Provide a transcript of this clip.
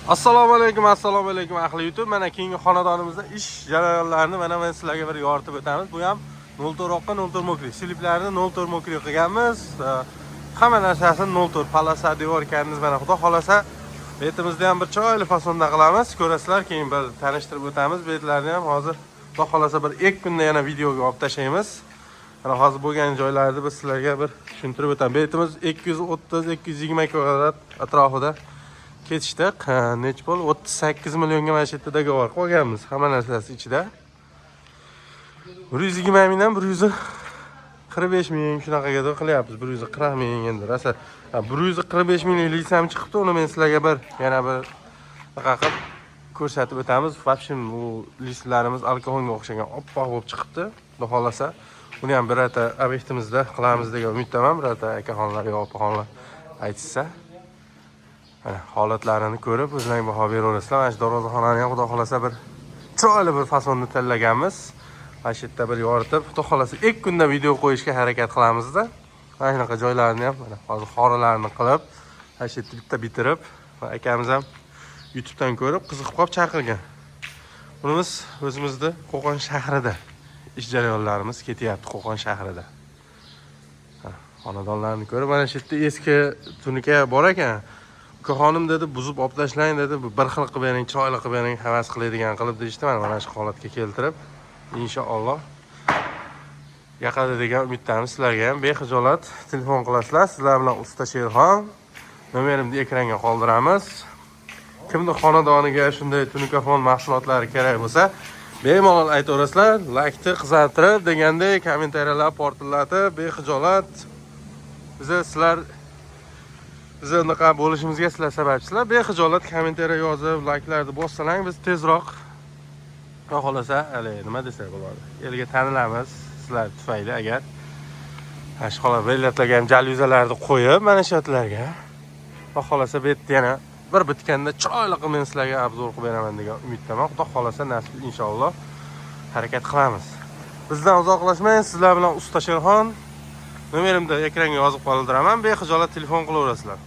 Assalomu alaykum, assalomu alaykum, ahli YouTube. Mana keyingi xonadonimizda ish jarayonlarini mana men sizlarga bir yoritib o'tamiz. Bu ham 0,4 oqqa, 0,4 мокрый. Sliplarni 0,4 мокрый qilganmiz. Hamma narsasini 0,4 полоса, devor karniz, mana xudo xolasa betimizda ham bir chiroyli fasonda qilamiz. Ko'rasizlar, keyin bir tanishtirib o'tamiz. Betlarni ham hozir xudo xolasa bir 2 kunda yana videoga olib tashlaymiz. Mana hozir bo'lgan joylarni biz sizlarga bir tushuntirib o'tamiz. Betimiz 230-220 kvadrat atrofida ketishdi. Nechi pul? 38 millionga mana shu yerda договор qilganmiz. Hamma narsasi ichida. 120 mingdan 145 ming shunaqaga qilyapmiz. 140 ming endi rosa. Ha, 145 minglik list ham chiqibdi. Uni men sizlarga bir yana bir anaqa qilib ko'rsatib o'tamiz. В общем, u listlarimiz alkogolga o'xshagan oppoq bo'lib chiqibdi. Xudo xolasa uni ham birorta obyektimizda qilamiz degan umiddaman. Birorta akaxonlar yo opaxonlar aytishsa, mana holatlarini ko'rib o'zlaring baho beraverasizlar. Mana shu darvozaxonani ham xudo xolasa bir chiroyli bir fasonni tanlaganmiz. Mana shu yerda bir yoritib, xudo xolasa 2 kunda video qo'yishga harakat qilamizda. Mana shunaqa joylarni ham mana hozir xorilarni qilib, mana shu yerda bitta bitirib, akamiz ham YouTube'dan ko'rib qiziqib qolib chaqirgan. Bunimiz o'zimizni Qo'qon shahrida ish jarayonlarimiz ketyapti, Qo'qon shahrida. Ha, xonadonlarni ko'rib, mana shu yerda eski tunuka bor ekan. Ukaxonim dedi, buzib olib tashlang dedi, bu bir xil qilib bering, chiroyli qilib bering, havas qiladigan qilib deyishdi. Mana shu holatga keltirib, inshaalloh yoqadi degan umiddamiz. Sizlarga ham bexijolat telefon qilasizlar. Sizlar bilan usta Sherxon, nomerimni ekranga qoldiramiz. Kimni xonadoniga shunday tunukafon mahsulotlari kerak bo'lsa, bemalol aytaverasizlar. Laykni qizartirib degandek, kommentariyalar portillatib, bexijolat biza sizlar biz unaqa bo'lishimizga sizlar sababchisizlar. Bexijolat kommentariya yozib, layklarni bossalang, biz tezroq, xudo xohlasa, haligi nima desak bo'ladi, elga tanilamiz sizlar tufayli. Agar mana shu holat vellatlarga ham jalyuzalarni qo'yib, mana shu yerlarga, xudo xohlasa, bu yerda yana bir bitganda chiroyli qilib men sizlarga обзор qilib beraman degan umiddaman. Xudo xohlasa, nasib, inshaalloh, harakat qilamiz. Bizdan uzoqlashmang. Sizlar bilan usta Sherxon. Nomerimni ekranga yozib qoldiraman, bexijolat telefon qilaverasizlar.